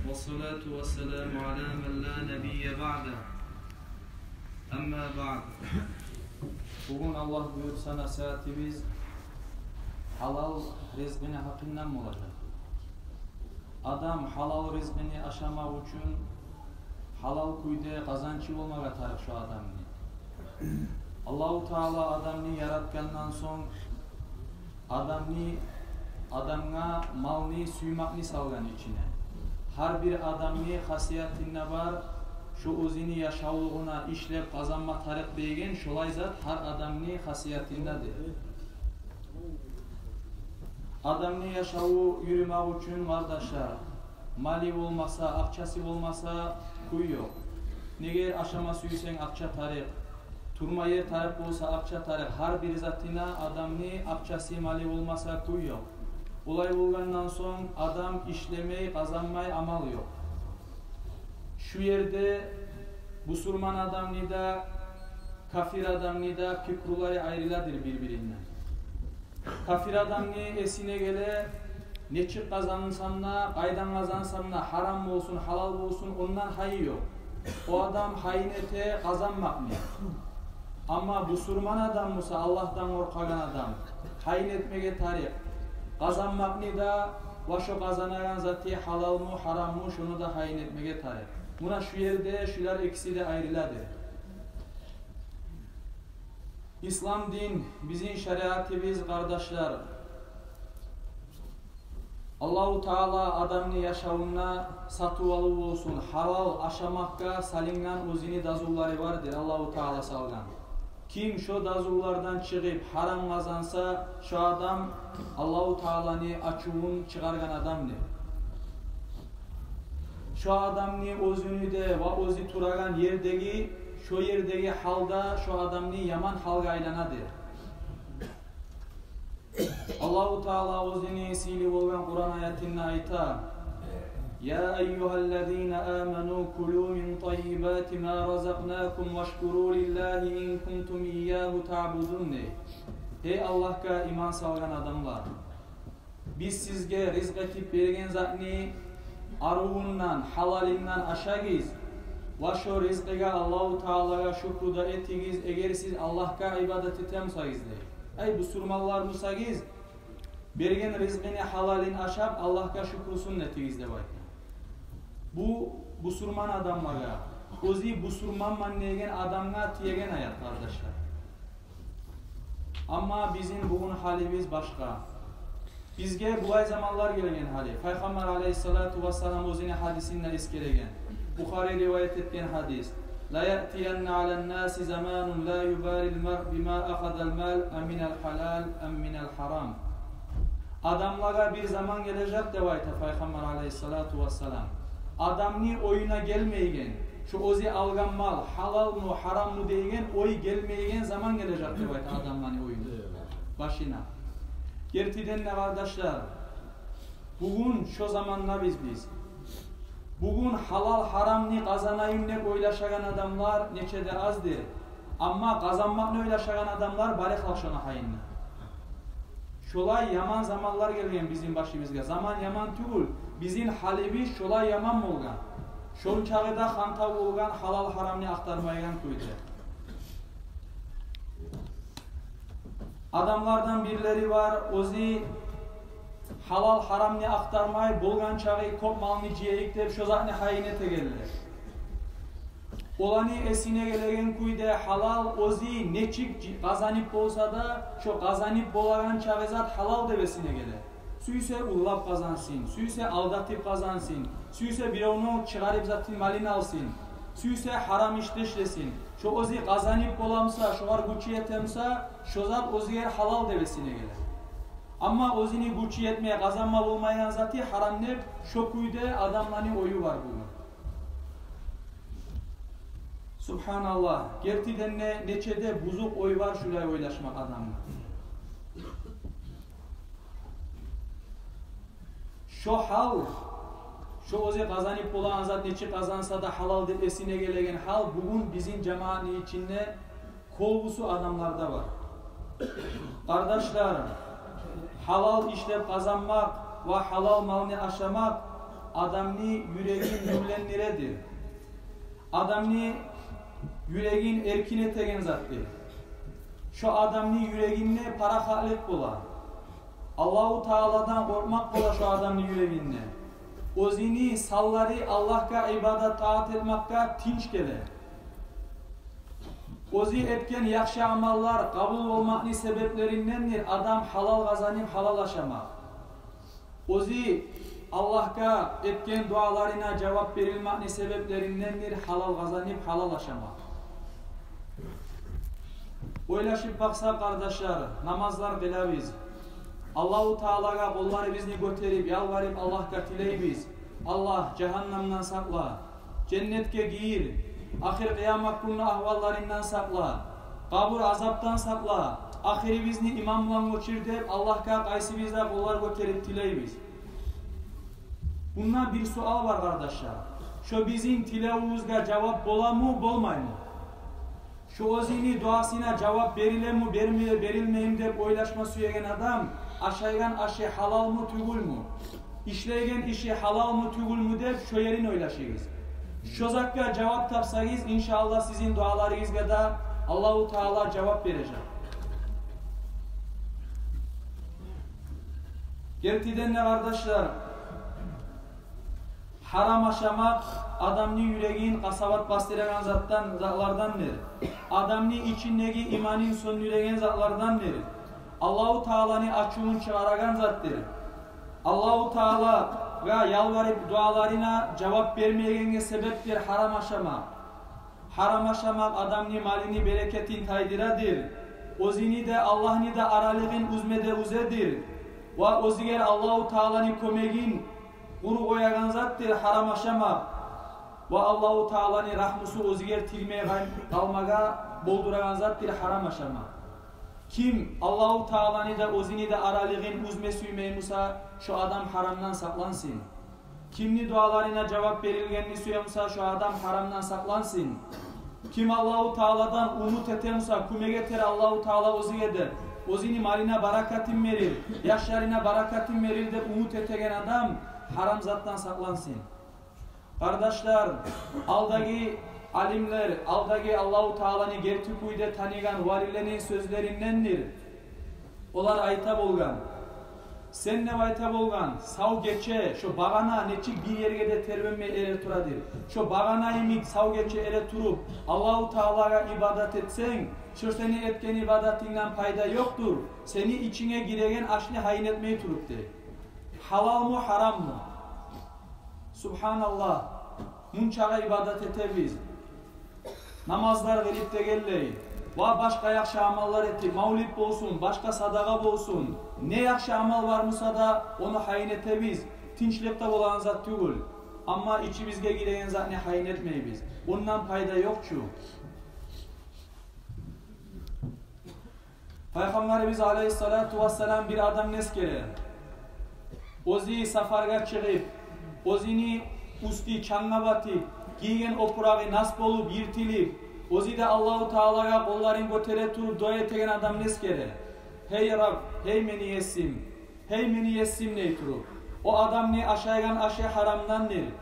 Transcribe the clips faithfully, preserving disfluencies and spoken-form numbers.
والصلاة والسلام على من لا نبي بعده. أما بعد. Бугюн, Аллагь буюрса, насигьатыбыз гьалал ризкъыны гьакъындан болажакъ. Адам гьалал ризкъыны ашамакъ учун гьалал кюйде къазанчы болмагъа тарыкъ шо адамны. Аллагьу Таала адамны яратгъандан сонг, адамны, адамгъа малны сюймекни салгъан ичине. Гьар бир адамны хасиятында бар, шо оьзюню яшавлугъуна ишлеп къазанма тарыкъ деген шолай зат гьар адамны хасиятындадыр. Адамны яшаву юрюмек учун, къардашлар, малы болмаса, акъчасы болмаса, кюй ёкъ. Неге, ашама сюйсенг, акъча тарыкъ. Турма ер тарыкъ болса, акъча тарыкъ. Гьар бир затына адамны акъчасы, малы болмаса, кюй ёкъ. Олай болгъандан сонг, адам ишлемей, къазанмай амал ёкъ. Шу ерде бусурман адамны да, кафир адамны да пикрулары айрыладыр бир-биринден. Кафир адамны эсине геле, нечик къазансам да, къайдан къазансам да, гьарам болсун, гьалал болсун, ондан гьайы ёкъ. О адам гьайын эте къазанмакъны. Амма бусурман адам буса, Аллагьдан къоркъагъан адам, гьайын этмеге тарыкъ. Къазанмакъны да, ва шо къазанагъан заты гьалалмы, гьараммы, шону да гьайын этмеге тарыкъ. Муна шу ерде шулар экиси де айрыладыр. Ислам дин, бизин шариатыбыз, къардашлар, Аллагьу Таала адамны яшавунда сатыв-алыв болсун, гьалал ашамакъгъа салынгъан оьзюню дазулары бардыр Аллагьу Таала салгъан. Ким шо дазулардан чыгъып гьарам къазанса, шо адам Аллагьу Тааланы ачувун чыгъаргъан адамдыр. Шо адамны оьзюню де ва оьзю турагъан ердеги, шо ердеги гьал да шо адамны яман гьалгъа айланадыр. Аллагьу Таала оьзюню сыйлы болгъан Къуран аятында айта: يا أيها الذين آمنوا كلوا من طيبات ما رزقناكم واشكروا لله إن كنتم إياه تعبدون, дей. Гьей Аллагьгъа иман салгъан адамлар, биз сизге ризкъ этип берген затны арувундан, гьалалындан ашагъыз, ва шо ризкъыгъа, Аллагьу Таалагъа шюкюр де этигиз, эгер сиз Аллагьгъа ибадат этемсагъыз, дей. Ай, бусурманлар бусагъыз, берген ризкъыны гьалалын ашап, Аллагьгъа шюкюрсюн этигиз, деп айта. Бу бусурман адамлагъа, оьзю бусурманман деген адамгъа тиеген аят, къардашлар. Амма бизин бугюн гьалыбыз башгъа. Бизге булай заманлар гелген гьали. Пайхаммар алейгьиссалату вассалам оьзюню гьадисинде эсгереген. Бухари риваят этген гьадис. ليأتين على الناس زمان لا يبالي المرء بما أخذ المال أمن الحلال أم من الحرام. Адамлагъа бир заман гележек, деп айта Пайхаммар алейгьиссалату вассалам. Адамны оюна гелмейген, шо оьзю алгъан мал гьалалмы, гьараммы деген ой гелмейген заман гележек, деп айта, адамланы оюна, башына. Гертиден де, къардашлар, бугюн шо замандабыз биз. Бугюн гьалал-гьарамны къазанайым деп ойлашагъан адамлар нече де аздыр. Амма къазанмакъны ойлашагъан адамлар бары халкъ шону гьайында. Шолай яман заманлар гелген бизин башыбызгъа. Заман яман тюгюл, бизин гьалыбыз шолай яман болгъан. Шончакъы да хантав болгъан гьалал-гьарамны ахтармайгъан кюйде. Адамлардан бирлери бар, оьзю гьалал-гьарамны ахтармай, болгъан чакъы кёп малны жыяйыкъ деп, шо затны гьайын этегенлер. Оланы эсине гелеген кюйде гьалал, оьзю нечик жы-, къазанып болса да, шо къазанып болагъан чакъы зат гьалал деп эсине геле. Сюйсе урлап къазансын, сюйсе алдатып къазансын, сюйсе биревню чыгъарып затын, малын алсын, сюйсе гьарам ишде ишлесин. Шо оьзю къазанып боламса, шогъар гючю етемсе, шо зат оьзюгер гьалал деп эсине геле. Амма оьзюню гючю етмей, къазанма болмайгъан заты гьарам деп, шо кюйде адамланы ою бар бугюн. Субгьаналлагь, гертиден де нече де бузукъ ой бар шулай ойлашмакъ адамны. Шо гьал, шо оьзю къазанып болагъан зат нечик къазанса да гьалал деп эсине гелеген гьал бугюн бизин жамаатны ичинде кёбюсю адамларда бар. Къардашлар, гьалал ишлеп къазанмакъ ва гьалал малны ашамакъ адамны юрегин нюрлендиредир. Адамны юрегин эркин этеген затдыр. Шо адамны юрегинде парахатлыкъ бола. Аллагьу Тааладан къоркъмакъ бола шо адамны юрегинде. Оьзюню санлары Аллагьгъа ибадат, таат этмакъгъа тынч геле. Оьзю этген яхшы амаллар къабул болмакъны себеплериндендир адам гьалал къазанып, гьалал ашамакъ. Оьзю Аллагьгъа этген дуаларына жавап берилмакъны себеплериндендир гьалал къазанып, гьалал ашамакъ. Ойлашып бакъсакъ, къардашлар, намазлар къылабыз. Аллагьу Таалагъа къолларыбызны гётерип, ялбарып, Аллагьгъа тилейбиз: «Аллагь, жагьаннамдан сакъла, женнетге гийир, ахыр къыямат гюнню агьвалларындан сакъла, къабур азапдан сакъла, ахырыбызны иман булан гёчюр», — деп Аллагьгъа къайсыбыз да къоллар гётерип тилейбиз. Мунда бир суал бар, къардашлар. Шо бизин тилевюбюзге жавап боламы, болмаймы? Шо оьзюню дуасына жавап берилеми, берме-, берилмейми деп ойлашма сюеген адам, ашайгъан ашы гьалалмы, тюгюлмю, ишлейген иши гьалалмы, тюгюлмю деп, шо ерин ойлашыгъыз. Шо затгъа жавап тапсагъыз, иншааллагь, сизин дуаларыгъызгъа да Аллагьу Таала жавап бережек. Гертиден де, къардашлар, гьарам ашамакъ адамны юрегин къасават басдырагъан затдан, затлардандыр. Адамны ичиндеги иманын сёндюреген затлардандыр. Аллагьу Тааланы ачувун чыгъарагъан затдыр. Аллагьу Таалагъа ялбарып, дуаларына жавап бермейгенге себепдир гьарам ашамакъ. Гьарам ашамакъ адамны малыны берекетин тайдырадыр. Оьзюню де, Аллагьны да аралыгъын уьзме де уьзедир. Ва оьзюгер Аллагьу Тааланы кёмегин къуру къоягъан затдыр гьарам ашамакъ. Ва Аллагьу Тааланы рагьмусу оьзюгер тирмей къал-, къалмагъа болдурагъан затдыр гьарам ашамакъ. Ким Аллагьу Тааланы да, оьзюню де аралыгъын уьзме сюймей буса, шо адам гьарамдан сакълансын. Кимни дуаларына жавап берилгенни сюе буса, шо адам гьарамдан сакълансын. Ким Аллагьу Тааладан умут эте буса, кёмек этер Аллагьу Таала оьзюне деп, оьзюню малына баракатын берир, яшларына баракатын берир деп умут этеген адам гьарам затдан сакълансын. Къардашлар, алдагъы алимлер, алдагъы Аллагьу Тааланы герти кюйде таныгъан валилени сёзлериндендир. Олар айта болгъан: «Сен, — деп айта болгъан, — сав гече, шо багъана нечик бир ерге де тербенмей эре турадыр, шо багъана йимик сав гече эре туруп, Аллагьу Таалагъа ибадат этсенг, шо сени этген ибадатынгдан пайда ёкъдур, сени ичинге гиреген ашны гьайын этмей туруп», — дей. Гьалалмы, гьараммы? Субгьаналлагь, мунчагъа ибадат этебиз. Намазлар къылып дегенлей, ва башгъа яхшы амаллар этип, мавлид болсун, башгъа садагъа болсун, не яхшы амал бар буса да, ону гьайын этебиз. Тынчлыкъ да болагъан зат тюгюл. Амма ичибизге гиреген затны гьайын этмейбиз. Ондан пайда ёкъ чу. Пайхаммарыбыз алейгьиссалату вассалам бир адамны эсгере. Оьзю сапаргъа чыгъып, оьзюню уьстю чангъа батып, гийген опурагъы нас болуп, йыртылып, оьзю де Аллагьу Таалагъа къолларын гётере туруп дуа этеген адамны эсгере. «Гьей Раб, гьей мени Есим, гьей мени Есим», — дей туруп. О адамны ашайгъан ашы гьарамдандыр.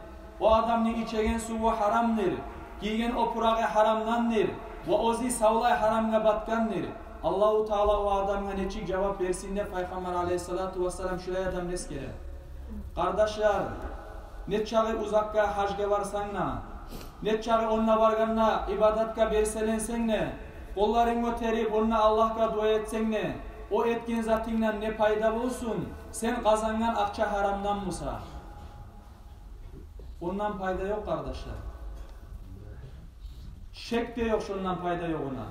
О адамны ичеген суву гьарамдыр. Гийген опурагъы гьарамдандыр. Ва оьзю савлай гьарамгъа батгъандыр. Аллагьу Таала о адамгъа нечик жавап берсин деп, Пайхаммар алейгьиссалату вассалам шулай адамны эсгере. Къардашлар, нечакъы узакъгъа гьажгъа барсанг да, нечакъы онда баргъанда ибадатгъа белсенсенг де, къолларынг гётерип онда Аллагьгъа дуа этсенг де, о этген затынгдан не пайда болсун, сен къазангъан акъча гьарамдан буса? Ондан пайда ёкъ, къардашлар. Шек де ёкъ шондан пайда ёгъуна.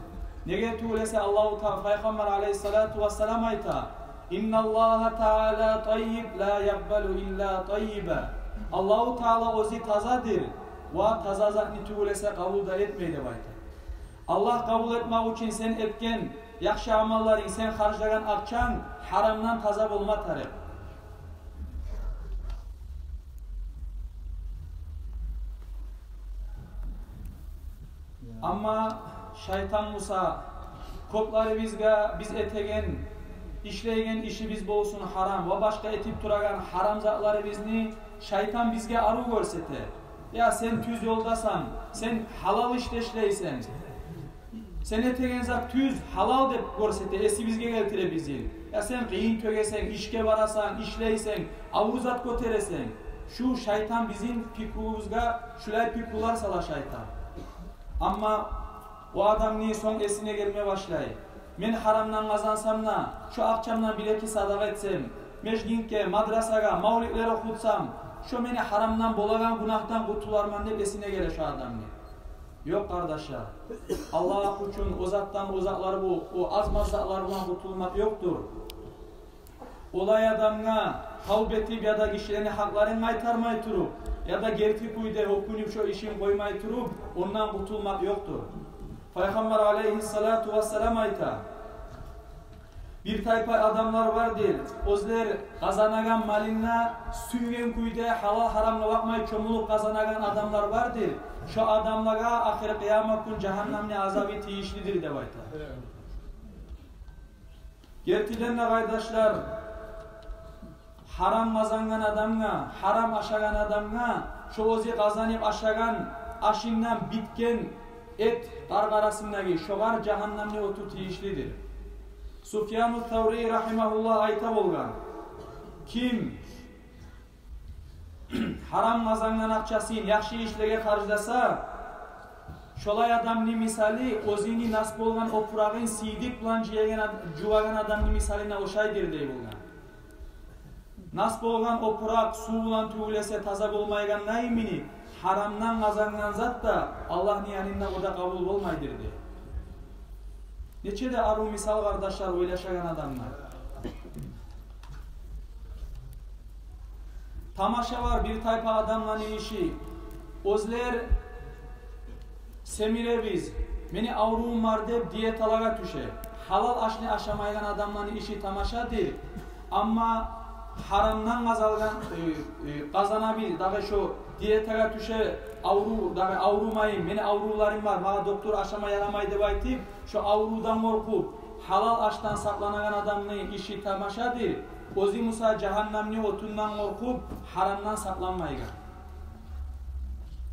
Неге тюгюл эсе Аллагьу Та-, Пайхаммар алейгьиссалату вассалам айта: «Инналлагьа Таала таййиб, ла якъбалу илла таййиба». Аллагьу Таала оьзю тазадыр, ва таза затны тюгюл эсе къабул да этмей деп айта. Аллагь къабул этмек учун сен этген яхшы амалларынг, сен харжлагъан акъчанг гьарамдан таза болма тарыкъ. Амма шайтан буса кёплерибизге биз этеген, ишлейген ишибиз болсун гьарам ва башгъа этип турагъан гьарам затларыбызны Шайтан бизге арив гёрсете. Я, сен тюз ёлдасан, сен гьалал ишде ишлейсен. Сен этеген зат тюз, гьалал деп гёрсете, эсибизге гелтире бизин. Я, сен къыйын тёгесен, ишге барасан, ишлейсен, авур зат гётересен. Шу шайтан бизин пикрубузгъа шулай пикрулар сала шайтан. Амма о адамны сонг эсине гелме башлай: «Мен гьарамдан къазансам да, шо акъчамдан бир-эки садагъа этсем, межгитге, мадрасагъа, мавлидлер охутсам, шо мени гьарамдан болагъан гюнагьдан къутуларман», — деп эсине геле шо адамны. Ёкъ, къардашлар. Аллагь учун о затдан, о затлар бу, о аз-маз затлар булан къутулмакъ ёкъдур. Олай адамгъа тавба этип, яда гишилени гьакъларын къайтармай туруп, яда герти кюйде оькюнюп шо ишин къоймай туруп, ондан къутулмакъ ёкъдур. Пайхаммар алейгьиссалату вассалам айта: «Бир тайпа адамлар бардыр, оьзлер къазанагъан малын да сюйген кюйде, гьалал-гьарамгъа бакъмай, чомулуп къазанагъан адамлар бардыр. Шо адамлагъа ахыр къыямат гюн жагьаннемни азабы тийишлидир», — деп айта. Гертиден де, къардашлар, гьарам къазангъан адамгъа, гьарам ашагъан адамгъа шо оьзю къазанып ашагъан ашындан битген эт къаркъарасындагъы, шогъар жагьаннемни оту тийишлидир. Суфьяну Саврий рагьимагьуллагь айта болгъан: «Ким гьарам къазангъан акъчасын яхшы ишлеге харжласа, шолай адамны мисалы оьзюню нас болгъан опурагъын сийдик булан жуягъан ад-, жувагъан адамны мисалына ошайдыр», — дей болгъан. Нас болгъан опуракъ сув булан тюгюл эсе таза болмайгъанда йимик, гьарамдан къазангъан зат да Аллагьны янында о да къабул болмайдыр, дей. Нече де арив мисал, къардашлар, ойлашагъан адамлар. Тамаша бар бир тайпа адамланы иши. Оьзлер «семиребиз, мени аврувум бар» деп диеталагъа тюше. Гьалал ашны ашамайгъан адамланы иши тамашадыр. Амма гьарамдан къазалгъан, э, э, къазанабыз, дагъы шо диетагъа тюше, аврув, дагъы аврумайым, мени аврувларым бар, магъа доктор ашама ярамай деп айтып, шо аврувдан къоркъуп, гьалал ашдан сакъланагъан адамны иши тамашадыр. Оьзю буса жагьаннемни отундан къоркъуп, гьарамдан сакъланмайгъан.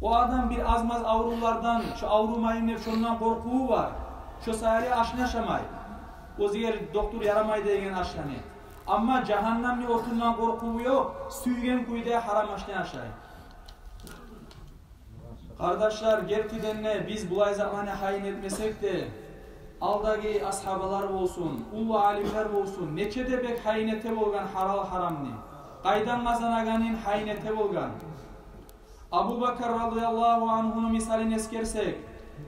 О адам бир аз-маз аврувлардан, шо аврумайым деп, шондан къоркъуву бар. Шо саялы ашны ашамай. Оьзюне доктор ярамай деген ашланы. Амма жагьаннемни отундан къоркъуву ёкъ, сюйген кюйде гьарам ашны ашай. Къардашлар, гертиден де биз булай затланы гьайын этмесек де, алдагъы асгьабалар болсун, уллу алимлер болсун, нече де бек гьайын эте болгъан гьалал-гьарамны, къайдан къазанагъанын гьайын эте болгъан. Абубакар радияллагьу ангьуну мисалын эсгерсек,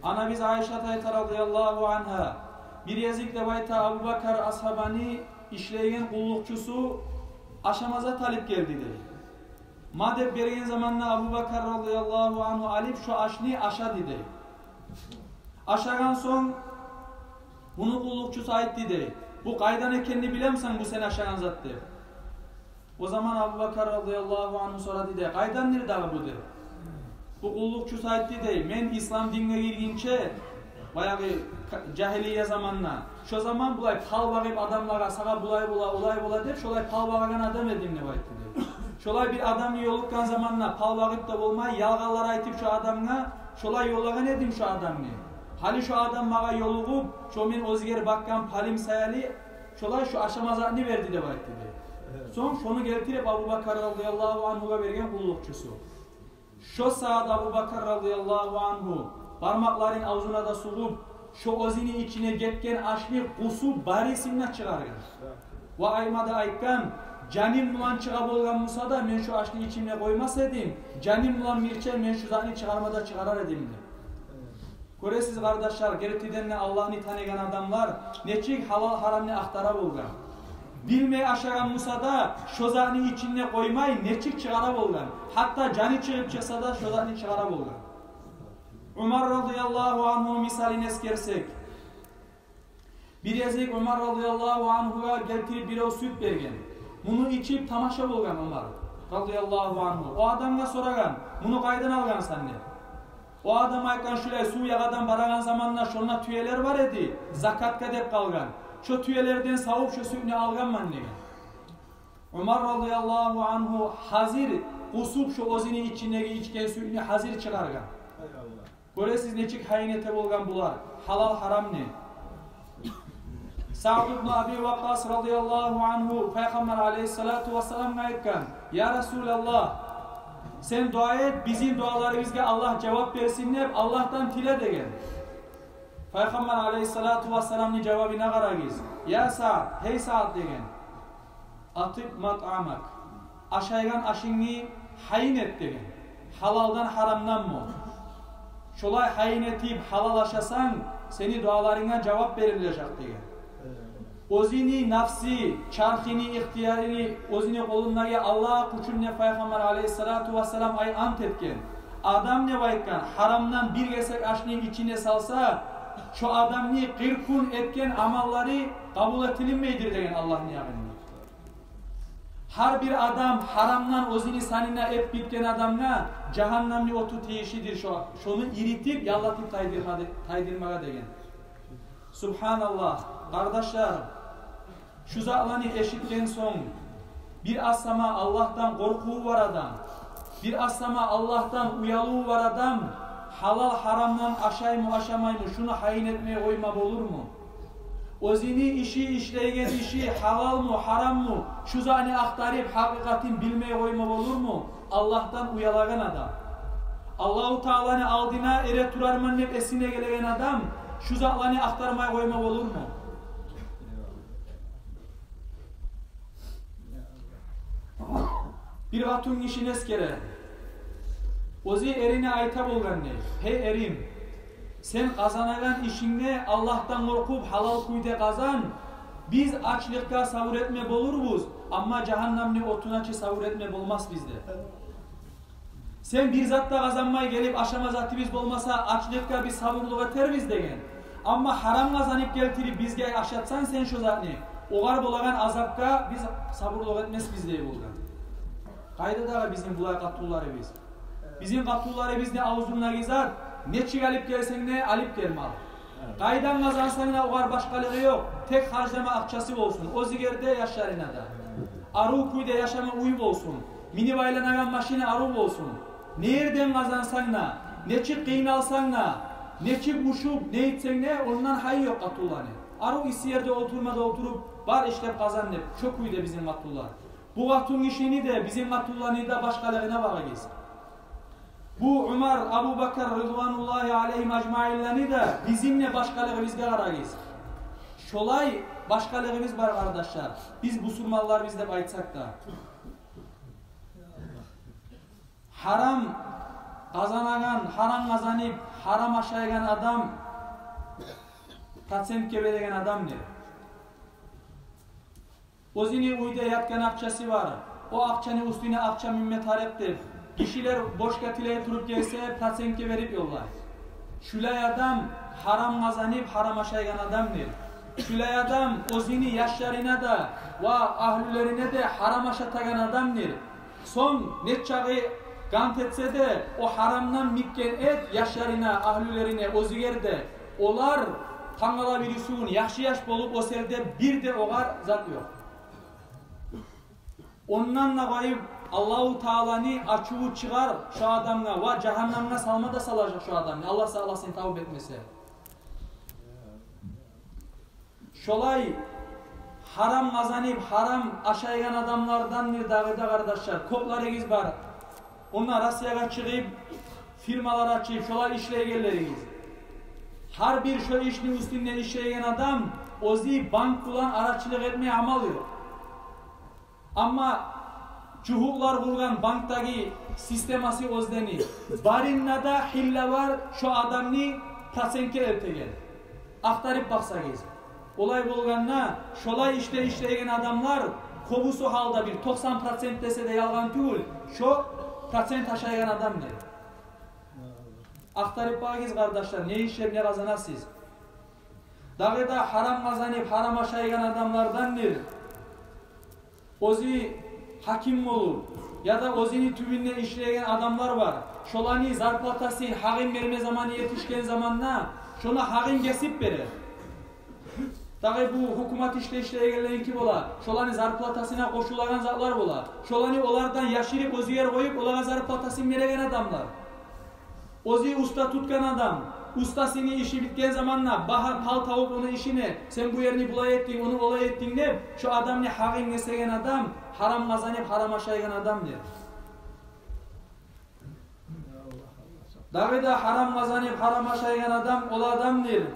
анабыз Айшат айта радияллагьу ангьа: «Бир гезик, — деп айта, — Абубакар асгьабаны ишлейген къуллукъчусу ашама зат алып гелди», — дей. «Ма» деп берген заманда Абубакар радияллагьу ангьу алып шо ашны ашады, дей. Ашагъан сонг муну къуллукъчусу айтды, дей: «Бу къайдан экенни билемисен, бу сен ашагъан зат?» — деп. О заман Абубакар радияллагьу ангьу сорады, дей: «Къайдандыр дагъы бу?» — деп. Бу къуллукъчусу айтды, дей: «Мен ислам динге гиргинче, баягъы ка-, жагьилия заманда, шо заман булай пал багъып адамлагъа, сагъа булай бола, олай бола деп, шолай пал багъагъан адам эдим», — деп айтды, дей. «Шолай бир адамны ёлукъгъан заманда пал багъып да болмай, ялгъанлар айтып шо адамгъа, шолай ёллагъан эдим шо адамны. Гьали шо адам магъа ёлугъуп, шо мен оьзгер бакъгъан палым саялы, шолай шо ашама затны берди», — деп айтды, дей. Сонг шону гелтирип Абубакар радияллагьу ангьугъа берген къуллукъчусу. Шо сагьат Абубакар радияллагьу ангьу бармакъларын авзуна да сугъуп, шо оьзюню ичине гетген ашны къусуп, барысын да чыгъаргъан. Ва айтма да айтгъан: «Жаным булан чыгъа болгъан буса да, мен шо ашны ичимде къоймас эдим, жаным булан бирче мен шо затны чыгъарма да чыгъарар эдим», — деп. Гёресиз, къардашлар, гертиден де Аллагьны таныгъан адамлар нечик гьалал-гьарамны ахтара болгъан. Билмей ашагъан буса да, шо затны ичинде къоймай, нечик чыгъара болгъан. Гьатта жаны чыгъып чыкъса да, шо затны чыгъара болгъан. Умар радияллагьу ангьуну мисалын эсгерсек, бир гезик Умар радияллагьу ангьугъа гелтирип бирев сют берген. Муну ичип тамаша болгъан Умар радияллагьу ангьу. О адамгъа сорагъан: «Муну къайдан алгъансан?» — деп. О адам айтгъан: «Шулай сув ягъадан барагъан заманда шонда тюелер бар эди, закатгъа деп къалгъан. Шо тюелерден савуп шо сютню алгъанман», — деген. Умар радияллагьу ангьу гьазир къусуп, шо оьзюню ичиндеги ичген сютню гьазир чыгъаргъан. Гёресиз, нечик гьайын эте болгъан булар, гьалал-гьарамны. Саъд ибн Аби Вакъкъас радияллагьу ангьу Пайхаммар алайгьиссалату вассаламгъа айтгъан: «Я Расулаллагь, сен дуа эт, бизин дуаларыбызгъа Аллагь жавап берсин деп, Аллагьдан тиле», — деген. Пайхаммар алайгьиссалату вассаламны жавабына къарагъыз. «Я Саъд, гьей Саъд, — деген, — атиб матъамак, ашайгъан ашынгны гьайын эт», — деген. «Гьалалдан, гьарамданмы? Шолай гьайын этип, гьалал ашасанг, сени дуаларынга жавап берилежек», — деген. Оьзюню нафси, чархыны ихтиярыны оьзюню къолундагъы Аллагь учун деп Пайхаммар алайгьиссалату вассалам ай ант этген. Адам деп айтгъан, гьарамдан бир гесек ашны ичине салса, шо адамны къыркъ гюн этген амаллары къабул этилинмейдир деген Аллагьны ягъында. Гьар бир адам гьарамдан оьзюню санына этип битген адамгъа жагьаннамны оту тийишлидир, шо, шону иритип, яллатып тайдырма де-, тайдырмагъа деген. Субгьаналлагь, къардашлар, шу затланы эшитген сонг, бир аз сама Аллагьдан къоркъуву бар адам, бир аз сама Аллагьдан уялуву бар адам гьалал-гьарамдан ашайму, ашамайму, шуну гьайын этмей къойма болурму? Оьзюню иши, ишлейген иши гьалалму, гьарамму, шу затны ахтарып, гьакъыкъатын билмей къойма болурму? Аллагьдан уялагъан адам. Аллагьу Тааланы алдына эретурарман деп эсине гелеген адам шу затланы ахтармай къойма болурму? Бир къатынгишини эсгере. Оьзю эрине айта болгъан дей: «Гьей эрим, сен къазанагъан ишингни Аллагьдан къоркъуп, гьалал кюйде къазан. Биз ачлыкъгъа сабур этме болурбуз, амма жагьаннамны отуна чы сабур этме болмасбыз», — деп. «Сен бир зат да къазанмай гелип, ашама затыбыз болмаса, ачлыкъгъа биз сабурлукъ этербиз, — деген. — Амма гьарам къазанып гелтирип бизге ашатсанг сен шо затны, огъар болагъан азапгъа биз сабурлукъ этмесбиз», — дей болгъан. Къайда дагъы бизин булай къатынларыбыз? Бизин къатынларыбызны авзундагъы зат, нечик алып гелсенг де, алып гел мал. Къайдан къазансанг да, огъар башгъалыгъы ёкъ. Тек харжлама акъчасы болсун оьзюгер де, яшларына да. Арив кюйде яшама уьй болсун. Минип айланагъан машина арив болсун. Не ерден къазансанг да, нечик къыйналсанг да, нечик ушуп, не этсенг де, ондан гьайы ёкъ къатынланы. Арив исси ерде олтурма да олтуруп, бар ишлеп къазан деп, шо кюйде бизин къатынлар. Бу къатынгишини де, бизин къатынланы да башгъалыгъына багъыгъыз. Бу Умар, Абубакар, ридвануллагьи алайгьим ажмаинланы да бизин де башгъалыгъыбызгъа къарагъыз. Шолай башгъалыгъыбыз бар, къардашлар, биз бусурманларбыз деп айтсакъ да. Гьарам къазанагъан, гьарам къазанып, гьарам ашайгъан адам процентге береген адамдыр. Оьзюню уьйде ятгъан акъчасы бар. О акъчаны уьстюне акъча минме тарыкъ деп, гишилер борчгъа тилей туруп гелсе, процентге берип ёллай. Шулай адам гьарам къазанып, гьарам ашайгъан адамдыр. Шулай адам оьзюню яшларына да ва агьлюлерине де гьарам ашатагъан адамдыр. Сонг нечакъы къант этсе де, о гьарамдан микген эт яшларына, агьлюлерине, оьзюгер де, олар тангала бирисигюн яхшы яш болуп оьсер де, бир де огъар зат ёкъ. Ондан да къайып, Аллагьу Тааланы ачуву чыгъар шо адамгъа ва жагьаннамгъа салма да салажакъ шо адамны, Аллагь сакъласын, тавба этмесе. Шолай гьарам къазанып, гьарам ашайгъан адамлардандыр дагъы да, къардашлар. Кёплеригиз бар онда Россиягъа чыгъып, фирмалар ачып, шолай ишлейгенлеригиз. Гьар бир шо ишни уьстюнде ишлейген адам оьзю банк булан арачылыкъ этме амал ёкъ. Амма жугьутлар къургъан банкдагъы системасы оьзлени. Барында да гьилла бар шо адамны процентге элтеген. Ахтарып бакъсагъыз. Олай болгъанда, шолай ишде ишлейген адамлар кёбюсю гьалда, бир токъсан процент десе де ялгъан тюгюл, шо процент ашайгъан адамдыр. Ахтарып бакъыгъыз, къардашлар, не ишлеп не къазанасыз? Дагъы да гьарам къазанып, гьарам ашайгъан адамлардандыр оьзю гьаким болуп, яда оьзюню тюбюнде ишлейген адамлар бар. Шоланы зарплатасын, гьакъын берме заманы етишген заманда, шону гьакъын гесип бере. Дагъы бу гьукумат ишде ишлейгенлеринки бола, шоланы зарплатасына къошулагъан затлар бола. Шоланы олардан яшырып, оьзюгер къоюп, олагъа зарплатасын береген адамлар. Оьзю уста тутгъан адам, устасыны иши битген заманда багьа пал тавуп ону ишине, сен бу ерни булай этдинг, ону олай этдинг деп, шо адамны гьакъын гесеген адам гьарам къазанып, гьарам ашайгъан адамдыр. Дагъы да гьарам къазанып, гьарам ашайгъан адам ол адамдыр.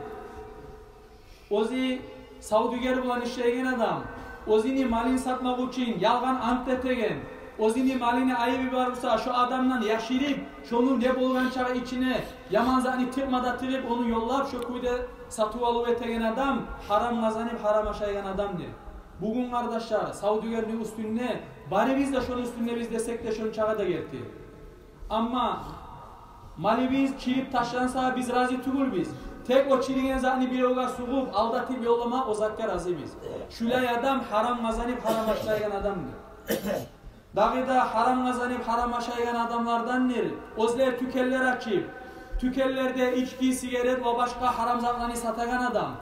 Оьзю савдюгер булан ишлейген адам, оьзюню малын сатмакъ учун ялгъан ант этеген, оьзюню малыны айыбы бар буса, шо адамдан яшырып, шону не болгъанчагъы ичине яман затны тыкъма да тыгъып, ону ёллап, шо кюйде сатыв-алыв этеген адам гьарам къазанып, гьарам ашайгъан адамдыр. Бугюн, къардашлар, савдюгерни уьстюнде барыбыз да шону уьстюндебиз десек де, шончагъы да герти. Амма малыбыз чирип ташланса, биз рази тюгюлбюз. Тек о чириген затны биревге сугъуп, алдатып ёллама, о затгъа разибиз. Шулай адам гьарам къазанып, гьарам ашайгъан адамдыр. Дагъы да гьарам къазанып, гьарам ашайгъан адамлардандыр оьзлер тюкенлер ачып, тюкенлерде ички, сигарет ва башгъа гьарам затланы сатагъан адам.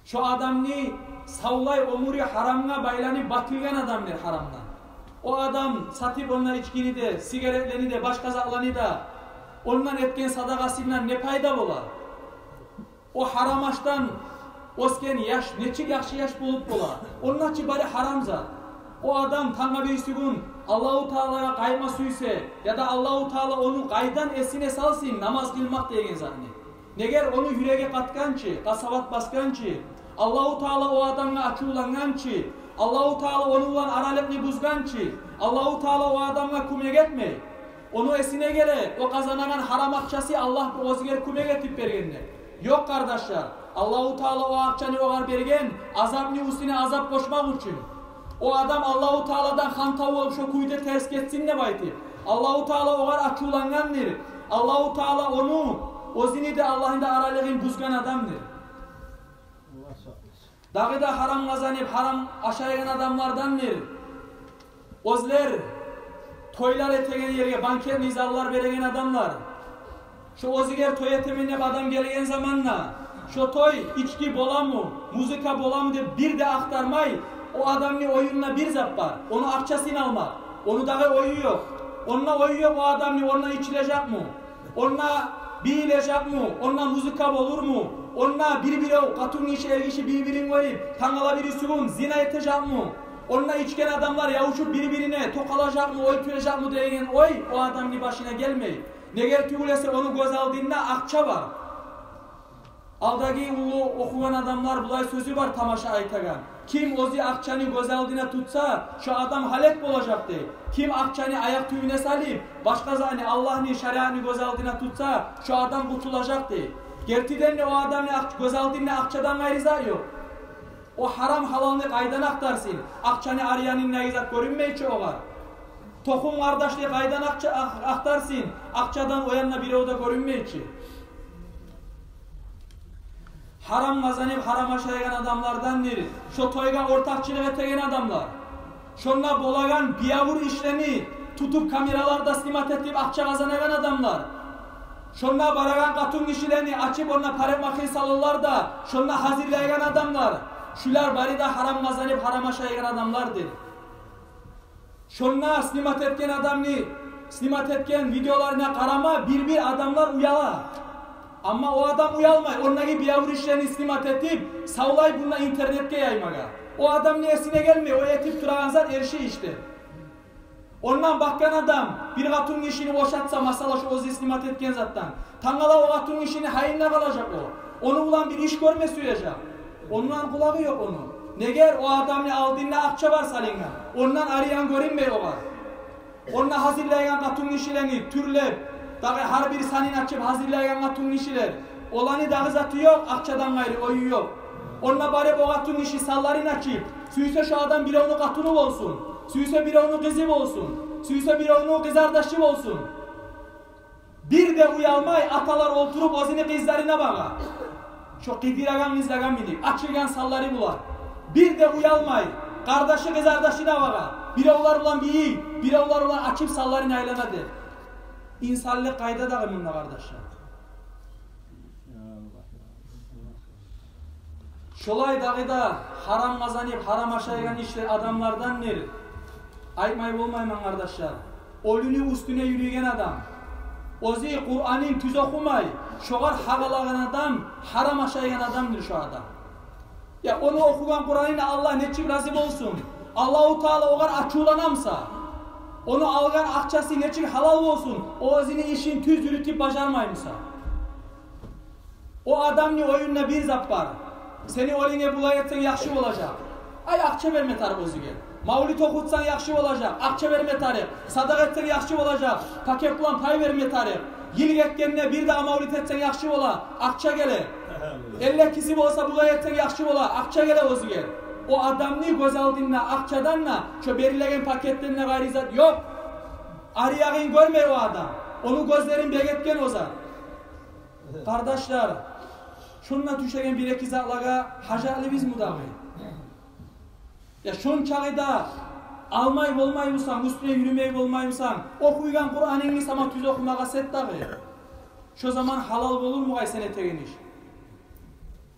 Шо адамны савлай оьмюрю гьарамгъа байланып батылгъан адамдыр гьарамдан. О адам сатып онда ичкини де, сигаретлени де, башгъа затланы да, ондан этген садагъасындан не пайда бола? О гьарам ашдан оьсген яш нечик яхшы яш болуп бола? Онда чы бары гьарам зат. О адам тангала бирисигюн Аллагьу Таалагъа къайтма сюйсе, яда Аллагьу Таала ону къайдан эсине салсын намаз къылмакъ деген затны? Негер ону юреги къатгъан чы, къасават басгъан чы, Аллагьу Таала о адамгъа ачувлангъан чы, Аллагьу Таала ону булан аралыкъны бузгъан чы, Аллагьу Таала о адамгъа кёмек этмей. Ону эсине геле, о къазанагъан гьарам акъчасы Аллагь оьзюгер кёмек этип берген деп. Ёкъ, къардашлар, Аллагьу Таала о акъчаны огъар берген азапны уьстюне азап къошмакъ учун. О адам Аллагьу Тааладан гьантав болуп, шо кюйде терс гетсин деп айтып, Аллагьу Таала огъар ачувлангъандыр. Аллагьу Таала ону, оьзюню де, Аллагьны да аралыгъын бузгъан адамдыр. Дагъы да гьарам къазанып, гьарам ашайгъан адамлардандыр оьзлер тойлар этеген ерге банкетный заллар береген адамлар. Шо оьзюгер той этемен деп адам гелген заманда, шо той ички боламы, музыка боламы деп бир де ахтармай, о адамны оюнда бир зат бар: ону акъчасын алмакъ. Ону дагъы ою ёкъ. Онда ою ёкъ о адамны, онда ичилежекми, онда бийилежекми, онда музыка болурму, онда бир-бирев, къатынгиши, эргиши бир-бирин гёрюп, тангала бирисигюн зина этежекми, онда ичген адамлар ябушуп бир-бирине токъалажакъмы, оьлтюрежекми деген ой о адамны башына гелмей. Негер тюгюл эсе, ону гёз алдында акъча бар. Алдагъы уллу охугъан адамлар булай сёзю бар тамаша айтагъан: ким оьзю акъчаны гёз алдына тутса, шо адам гьалек болажакъ дей. Ким акъчаны аякъ тюбюне салып, башгъа затны, Аллагьны, шариатны гёз алдына тутса, шо адам къутулажакъ дей. Гертиден де, о адамны акъ-, гёз алдында акъчадан къайры зат ёкъ. О гьарам-гьалалны къайдан ахтарсын? Акъчаны арыянындагъы зат гёрюнмей чи огъар. Тухум-къардашлыкъ къайдан акъча-, ах-, ахтарсын? Акъчадан о янда бирев де гёрюнмей чи. Гьарам къазанып, гьарам ашайгъан адамлардандыр шо тойгъа ортакъчылыкъ этеген адамлар. Шонда болагъан биябур ишлени тутуп, камераларда снимать этип, акъча къазанагъан адамлар. Шонда барагъан къатынгишилени ачып, онда парикмахер салалар да, шонда гьазирлейген адамлар. Шулар бары да гьарам къазанып, гьарам ашайгъан адамлардыр. Шонда снимать этген адамны, снимать этген видеоларына къарама, бир-бир адамлар уяла. Амма о адам уялмай, ондагъы биябур ишлени снимать этип, савлай мунда интернетге яймагъа. О адамны эсине гелмей, о этип турагъан зат эрши ишдир. Ондан бакъгъан адам бир къатынгишини бошатса, масала, шо оьзю снимать этген затдан, тангала о къатынгишини гьайында къалажакъ о. Ону булан бир иш гёрме сюежек. Ондан къулагъы ёкъ ону. Негер о адамны алдында акъча бар салынгъан. Ондан арыян гёрюнмей огъар. Онда гьазирлейген къатынгишилени тюрлеп, дагъы гьар бир санын ачып гьазирлейген къатынгишилер. Оланы дагъы заты ёкъ, акъчадан къайры ою ёкъ. Онда барып о къатынгиши санларын ачып, сюйсе шо адам биревню къатыны болсун, сюйсе биревню къызы болсун, сюйсе биревню къызардашы болсун. Бир де уялмай, аталар олтуруп оьзюню къызларына багъа. Шо къыдырагъан-къызлагъан минип, ачылгъан санлары булан. Бир де уялмай, къардашы къызардашына багъа. Биревлер булан бийий, биревлер булан ачып санларын айлана деп. Инсанлыкъ къайда дагъы мунда, къардашлар? Шолай дагъы да гьарам къазанып, гьарам ашайгъан ишлер адамлардандыр. Айтмай болмайман, къардашлар. Оьлюню уьстюне юрюйген адам, оьзю Къуранын тюз охумай, шогъар гьакъ алагъан адам гьарам ашайгъан адамдыр шо адам. Я ону охугъан Къуранына Аллагь нечик рази болсун? Аллагьу Таала огъар ачувланамса? Ону алгъан акъчасы нечик гьалал болсун, о оьзюню ишин тюз юрютюп бажармаймса? О адамны оюнда бир зат бар. Сени оьлюнге булай этсенг яхшы болажакъ. Ай, акъча берме тарыкъ оьзюне. Мавлит охутсанг яхшы болажакъ, акъча берме тарыкъ. Садагъа этсенг яхшы болажакъ, пакет булан пай берме тарыкъ. Йыл гетгенде бир дагъы мавлит этсенг яхшы бола, акъча геле. Элли киши болса, булай этсенг яхшы бола, акъча геле оьзюне. О адамны гёз алдында акъчадан да, шо берилеген пакетден де къайры зат ёкъ. Ари ягъын гёрмей о адам. Ону гёзлерин бегетген о зат. Къардашлар, шунда тюшеген бир-эки затлагъа гьажатлыбызмы дагъы? Я шончакъы да алмай болмай бусанг, уьстюне юрюмей болмай бусанг, охуйгъан Къуранынгны сама тюз охумагъа сет дагъы. Шо заман гьалал болурму къай сен этеген иш?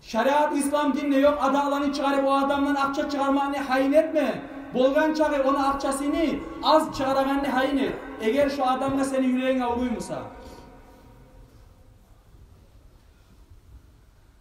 Шариат, ислам динде ёкъ адатланы чыгъарып, о адамдан акъча чыгъармакъны гьайын этме. Болгъан чакъы ону акъчасыны аз чыгъарагъанны гьайын эт, эгер шо адамгъа сени юрегинг авруймуса.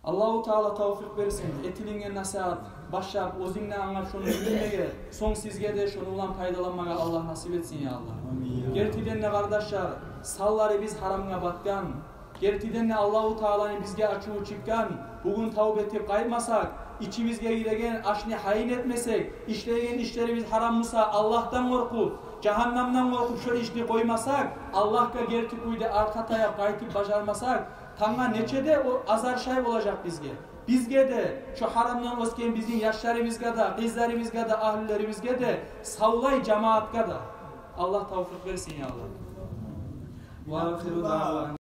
Аллагьу Таала тавфикъ берсин. Этилинген насигьат башлап оьзюнден англап, шону билмеге, сонг сизге де шону булан пайдаланмагъа Аллагь насип этсин, я Аллагь. Амин. Гертиден де, къардашлар, санларыбыз гьарамгъа батгъан. Гертиден де, Аллагьу Тааланы бизге ачуву чыкъгъан. Бугюн тавба этип къайтмасакъ, ичибизге гиреген ашны гьайын этмесек, ишлейген ишлерибиз гьарам буса, Аллагьдан къоркъуп, жагьаннамдан къоркъуп, шо ишни къоймасакъ, Аллагьгъа герти кюйде аркъа таяп къайтып бажармасакъ, тангала нече де о азар шай болажакъ бизге. Бизге де, шо гьарамдан оьсген бизин яшларыбызгъа да, къызларыбызгъа да, агьлюлерибизге де, савлай жамиятгъа да. Аллагь тавфикъ берсин, я Аллагь. Ва ахиру даъвана.